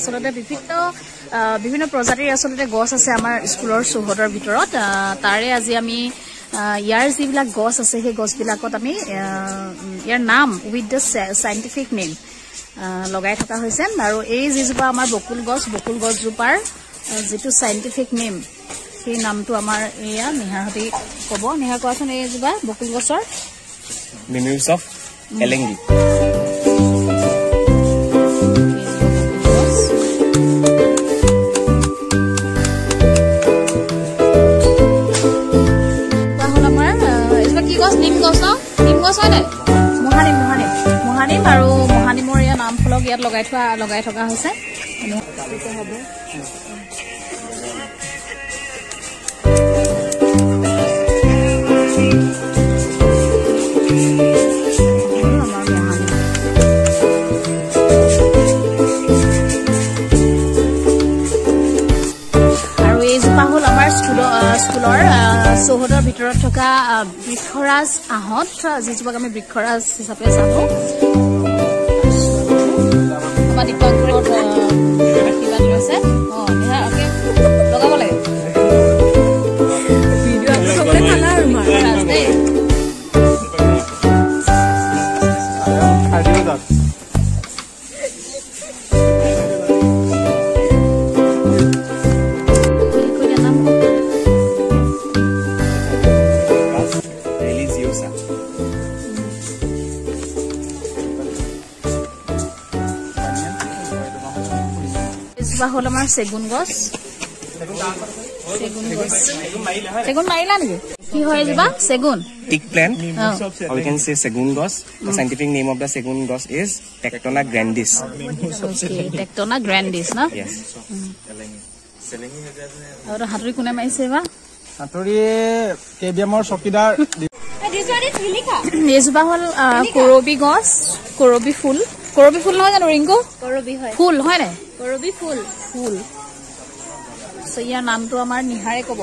আচলতে বিভিন্ন বিভিন্ন প্ৰজাতিৰ আচলতে গছ আছে আমাৰ স্কুলৰ চৌহদৰ ভিতৰত। তাৰে আজি আমি ইয়াৰ যিবিলাক গছ আছে সেই গছবিলাকত আমি ইয়াৰ নাম উইথ the scientific name লগাই থকা হৈছে। আৰু এই যিজোপা আমাৰ বকুল গছ, বকুল গছজোপাৰ যিটো চাইণ্টিফিক নেম, সেই নামটো আমাৰ এয়া নিহাৰহঁতে ক'ব। নিহাৰ, কোৱাচোন, এইজোপা বকুল গছৰ? Mimulus of elengi. হ'ল আমাৰ এইজোপা কি গছ? নিম গছ ন? নিম গছ হয় নাই? মহানিম, মহানিম, মহানিম। আৰু মহানিমৰ ইয়াৰ নাম ফলক ইয়াত লগাই থকা হৈছে। আমাৰ মহানিম। আৰু এইজোপা হ'ল আমাৰ স্কুলৰ চৌহদৰ ভিতৰত থকা বৃক্ষৰাজ আহঁত, যিজোপাক আমি বৃক্ষৰাজ হিচাপে জানো। আমাৰ দীপাংকুৰত আশীৰ্বাদ লৈছে। অঁ, লগাব লাগে বৃক্ষৰাজ দেই। কৈ দিয়া নাম কওক। Religiosa. এইজোপা হ'ল আমাৰ চেগুন গছ। চেগুন গছ, চেগুন মাৰিলা নেকি? কি হয় এইজোপা? চেগুন। Teak plant, O. or we can say segun gos. The scientific name of the segun gos is Tectona grandis. Tectona grandis no? Yes. আৰু হাতুৰি কোনে মাৰিছে বা? হাতুৰি কে বি এমৰ চকীদাৰ। এইজোপা হ'ল কৰবী গছ, কৰবী ফুল। কৰবী ফুল নহয় জানো ৰিংকু? কৰবী হয়। ফুল হয় নাই? কৰবী ফুল। ফুল। চ' ইয়াৰ নামটো আমাৰ নিহাৰে ক'ব।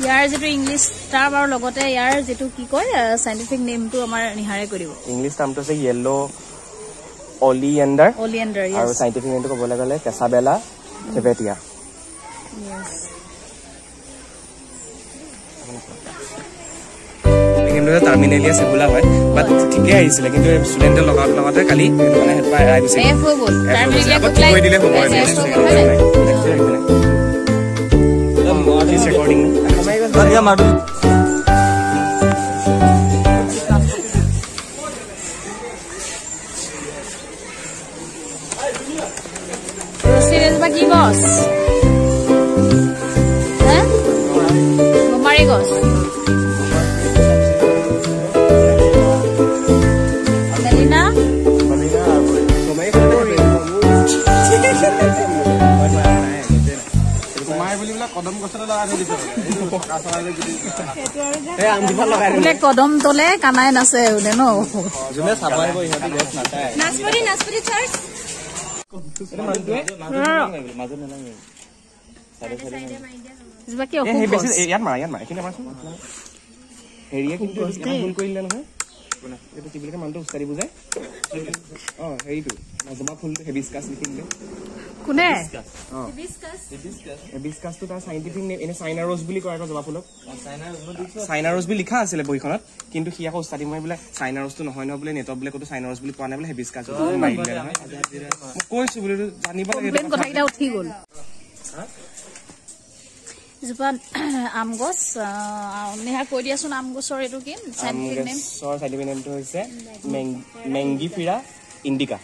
ইয়াৰ যিটো ইংলিছ টাৰ্ম আৰু লগতে ইয়াৰ যিটো কি কয় চাইণ্টিফিক নেমটো আমাৰ নিহাৰে কৈ দিব। English termটো হৈছে yellow oleander অলিয়েণ্ডাৰ। আৰু scientific nameটো ক'বলৈ গ'লে Casabella thevetia. কিন্তু টাৰ্মিনেলিয়া চেগুলা হয়, বাট ঠিকে আহিছিলে, কিন্তু ষ্টুডেণ্টে লগাওঁতে লগাওঁতে কালি সেইটো মানে সেইটো পৰা এৰাই গুচি গ'ল। এফ হৈ গ'ল। F হৈ গৈছে। আকৌ ঠিক কৰি দিলে হ'ব। ৰেকৰ্ডিং। ৰছীৰ এজোপা কি গছ হে? গমাৰি গছ। মেলিনা। কুমাৰী বুলি বোলে কদম গছতে লগাই থৈ দিছে বোলে। এইটো পকা চৰাই যে গুটি। বোলে কদম তলে কানাই নাচে বোলে ন? যোনে চাব আহিব ইহঁতি গছ নাচায়। নাচপতি, নাচপতি চাৰ্চ। এজোপা কি অশোক গছ? ইয়াত মাৰা, ইয়াত মাৰা, এইখিনি মাৰাচোন। হেৰিয়ে কিন্তু এইটো ভুল কৰিলে নহয়। এইটো কি বুলি কয়, মানুহটো উস্তাদি বুজাই। অ, হেৰিটো জবা ফুলটো হেবিস্কাছ লিখি দিলে। কোনে? হেবিস্কাছটো তাৰ চাইণ্টিফিক নেম এনে চাইনা ৰ'জ বুলি কয় আকৌ। জবা ফুলক চাইনা ৰ'জ বুলি লিখা আছিলে বহীখনত, কিন্তু সি আকৌ উস্তাদি মই বোলে চাইনা ৰ'জটো নহয় নহয় বোলে, নেটত বোলে ক'তো চাইনা ৰ'জ বুলি পোৱা নাই বোলে, হেবিস্কাছ বুলি মাৰি দিলে নহয়। মই কৈছো বোলে এইটো জানিব লাগে এইটো কমপ্লেইন। কথাকেইটা উঠি গ'ল। এজোপা আম গছ। নেহা, কৈ দিয়াচোন আম গছৰ এইটো কি আম চাইণ্টিফিক নেম? গছৰ চাইণ্টিফিক নেমটো হৈছে মেংগিফিৰা ইণ্ডিকা।